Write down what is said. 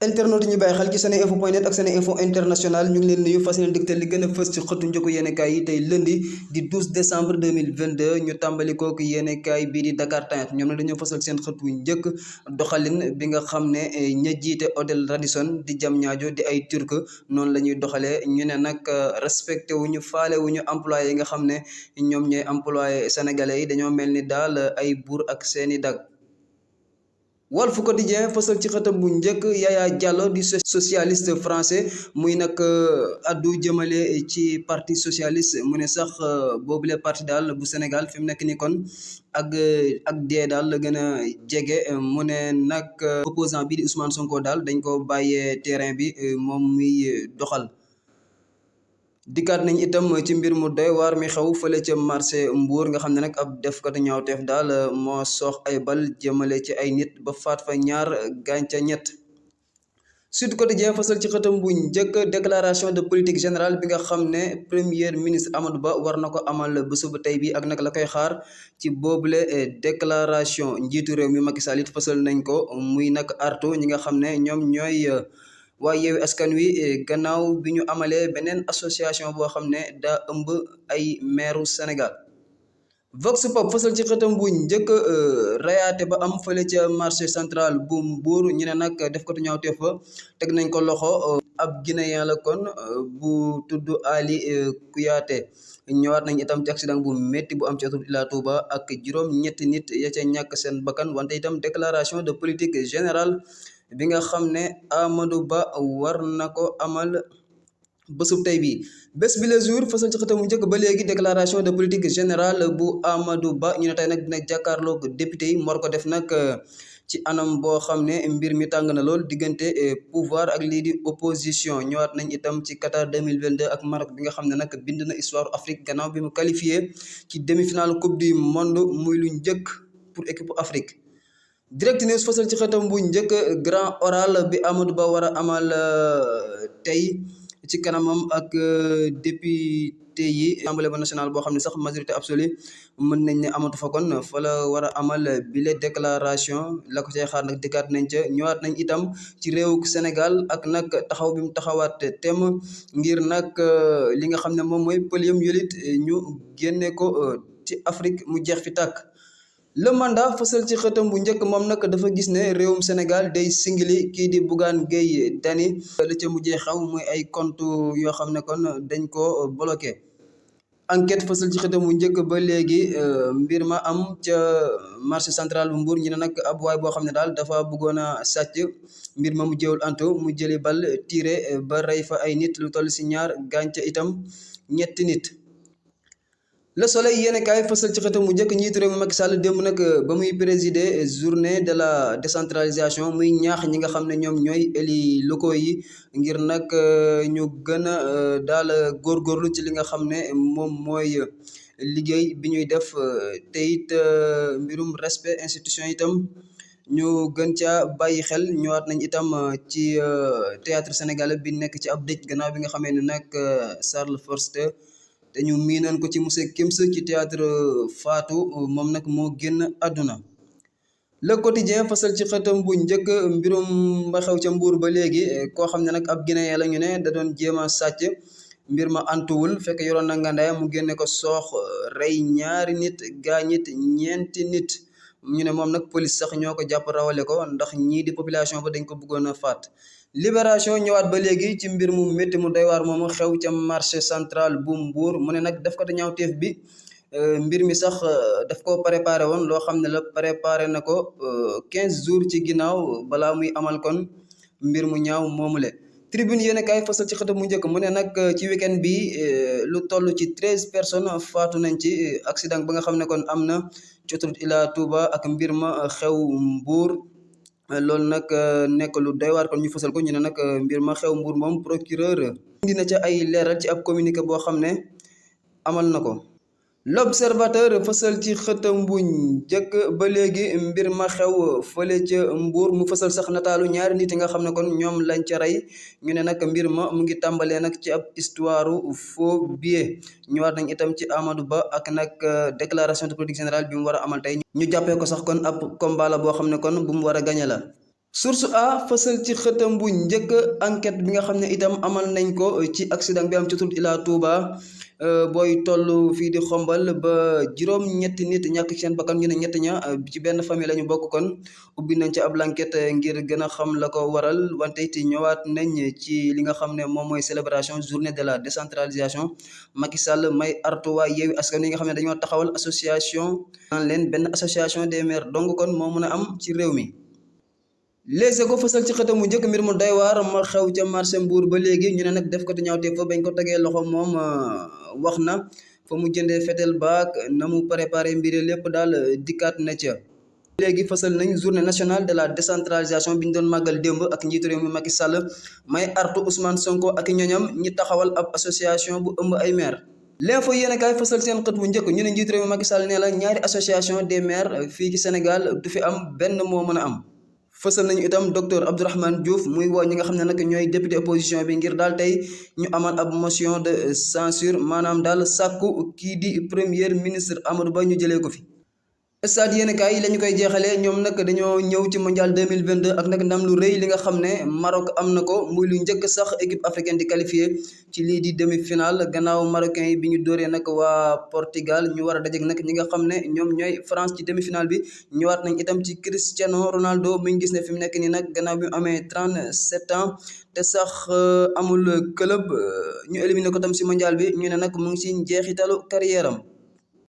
internet yi ñu bàyyi xel ci seneinfo.net ak seneinfo international ñu ngi leen nuyu fas yéene dégtal li gën a fës ci xëtu njëkku yéenekaay yi tey lundi di 12 décembre 2022 ñu tàmbali kooku yéenekaay bii di Dakar Times ñoom ne dañoo fasal seen xët wu njëkk doxalin bi nga xam ne ña jiite hôtel Radisson di Diamniadio di ay turc noonu la ñuy doxalee ñu ne nag respecté wuñu faale wuñu employé yi nga xam ne ñoom ñooy employé sénégalais yi dañoo mel ni daal ay buur ak seeni dag Walf Quotidien fësal ci xëtam bu njëkk Yaya Diallo di socialiste français muy nag addu jëmale ci parti socialiste mu ne sax boobule parti daal bu Sénégal fi mu nekk ni kon ak dee daal la gën a jege mu ne nag opposant bi di Ousmane Sonko daal dañ ko bàyyee terrain bi moom muy doxal dikkaat nañ itam ci mbir mu doy waar mi xew fële ca marché Mbour nga xam ne nag ab defkatu ñaawteef daal moo soox ay bal jëmale ci ay nit ba faat fa ñaar gaañ ca ñett Sud Quotidien fasal ci xëtam bu njëkk déclaration de politique générale bi nga xam ne premier ministre Amadou Ba war na ko amal bésu bu tey bi ak nag la koy xaar ci boobule déclaration njiitu réew mi Macky Sall it fasal nañ ko muy nag artu ñi nga xam ne ñoom ñooy waaye Yewwi Askan Wi gannaaw bi ñu amalee beneen association boo xam ne daa ëmb ay meeru Sénégal Vox Pop fasal ci xëtam bu njëkk rayaate ba am fële ca marché central bu Mbour ñu ne nag def ko tu ñaawteef fa teg nañ ko loxo ab guinéen la kon bu tudd Ali Kouyaté ñëwaat nañ itam ci accident bu métti bu am ci autoroute Ila Touba ak juróom ñetti nit ya ca ñàkk seen bakkan wante itam déclaration de politique générale bi nga xam ne Amadou Ba war na ko amal bésub tey bii bés bi le jour fasal ci xëtamu njëkk ba léegi déclaration de politique générale bu Amadou Ba ñu ne tey nag dina jàkkaarloog député yi mu war ko def nag ci anam boo xam ne mbir mi tàng na lool diggante pouvoir ak lii di opposition ñëwaat nañ itam ci Qatar 2022 ak Maroc bi nga xam ne nag bind na histoire Afrique gannaaw bi mu qualifié ci demi-finale coupe du monde muy lu njëkk pour équipe Afrique Direct News fasal ci xëtam bu njëkk grand oral bi Amadou Ba war a amal tey ci kanamam ak député yi assemblée nationale boo xam ne sax majorité absolue mën nañ ne amatu fa kon fa la war a amal bile déclaration la ko cay xaar nag dikkaat nañ ca ñëwaat nañ itam ci réew Sénégal ak nag taxaw bi mu taxawaat tem ngir nag li nga xam ne moom mooy poliomyélite ñu génne ko ci Afrique mu jeex fi tàkk Le Mandat fësal ci xëtam bu njëkk moom nag dafa gis ne réewum Sénégal day singili kii di Bougane Gueye Dany la ca mujjee xaw muy ay compte yoo xam ne kon dañ ko bloqué enquête fësal ci xëtam bu njëkk ba léegi mbir ma am ca marché central bu Mbour ñu ne nag ab waay boo xam ne daal dafa bëggoon a sàcc mbir ma mu jëwul antu mu jëli bal tiré ba rey fa ay nit lu toll si ñaar gaañ ca itam ñetti nit Le Soleil yéenekaay fësal ci xëtam mu njëkk njiitu réew mi Macky Sall démb nag ba muy présider journée de la décentralisation muy ñaax ñi nga xam ne ñoom ñooy élus locaux yi ngir nag ñu gën a daal góorgóorlu ci li nga xam ne moom mooy liggéey bi ñuy def te it mbirum respect institution itam ñu gën caa bàyyi xel ñëwaat nañ itam ci théâtre sénégalais bi nekk ci ab dëj gannaaw bi nga xamee ne nag Charles Forster te ñu miinoon ko ci monsieur Kims ci théâtre Fatou moom nag moo génn àdduna Le Quotidien fasal ci xëtam bu njëkk mbirum ba xew ca Mbuur ba léegi koo xam ne nag ab guinéen la ñu ne da doon jéem a sàcc mbir ma antuwul fekk yoroon na ngandaay mu génne ko soox rey ñaari nit gaañit ñeenti nit ñu ne moom nag police sax ñoo ko jàpp rawale ko ndax ñii di population ba dañ ko bëggoon a faat Libération ñëwaat ba léegi ci mbir mu métti mu doy waar moomu xew ca marché central bu Mbour mu ne nag def ko te ñaawteef bi mbir mi sax daf ko préparé woon loo xam ne la préparé na ko 15 jours ci ginnaaw balaa muy amal kon mbir mu ñaaw moomule Tribune yéen a kaay fasal ci xëtam mu njëkk mu ne nag ci week-end bi lu toll ci 13 personnes faatu nañ ci accident ba nga xam ne kon am na ci autoroute Ila Touba ak mbir ma xew Mbour loolu nag nekk lu doy waar kon ñu fësal ko ñu ne nag mbir ma xew Mbour moom procureur indi na ca ay leeral ci ab communiqué boo xam ne amal na ko L'Observateur fësal ci xëtam bu njëkk ba léegi mbir ma xew fële ca Mbour mu fësal sax nataalu ñaari nit yi nga xam ne kon ñoom lañ ca rey ñu ne nag mbir ma mu ngi tàmbalee nag ci ab histoire faux billet ñëwaat nañ itam ci Amadou Ba ak nag déclaration de politique générale bi mu war a amal tey ñu jàppee ko sax kon ab combat la boo xam ne kon bu mu war a gañe la Source A fësal ci xëtam bu njëkk enquête bi nga xam ne itam amal nañ ko ci accident bi am ci autoroute Ila Touba booy toll fii di xombal ba juróom-ñetti nit ñàkk ci seen bakkan ñu ne ñett ña ci benn famille la ñu bokk kon ubbi nañ ci ab enquête ngir gën a xam la ko waral wante it ñëwaat nañ ci li nga xam ne moom mooy célébration journée de la décentralisation Macky Sall may artu waa Yewwi Askan Wi nga xam ne dañoo taxawal association naan leen benn association des maires dong kon moo mën a am ci réew mi. Les Échos fësal ci xëtam mu njëkk mbir mu doy waar ma xew ca marché Mbour ba léegi ñu ne nag def ko te ñaawteef fa bañ ko tegee loxo moom wax na fa mu jëndee fetel baak na mu préparé mbiri lépp daal dikkaat na ca. léegi fësal nañ journée nationale de la décentralisation bi ñu doon màggal démb ak njiitu réew mi Macky Sall may artu Ousmane Sonko ak ñoñam ñi taxawal ab association bu ëmb ay maire. L'info yéen kaay fësal seen xët bu njëkk ñu ne njiitu réew mi Macky Sall nee la ñaari association des maires fii ci Sénégal du fi am benn moo mën a am. fësal nañu itam docteur Abdourahmane Diouf muy woo ñi nga xam ne nag ñooy député opposition bi ngir daal tey ñu amal ab motion de censure maanaam daal sàkku kii di premier ministre Amadou Ba ñu jëlee ko fi. stade yéen kaay yi la ñu koy jeexalee ñoom nag dañoo ñëw ci mondial 2022 ak nag ndam lu rëy li nga xam ne Maroc am na ko muy lu njëkk sax équipe africaine di qualifié ci lii di demi-finale gannaaw marocain yi bi ñu dóoree nag waa Portugal ñu war a dajeek nag ñi nga xam ne ñoom ñooy France ci demi-finale bi ñëwaat nañ itam ci Cristiano Ronaldo mi ngi gis ne fi mu nekk nii nag gannaaw bi mu amee 37 ans te sax amul club ñu éliminé ko tam si mondial bi ñu ne nag mu ngi si njeexitalu carrière am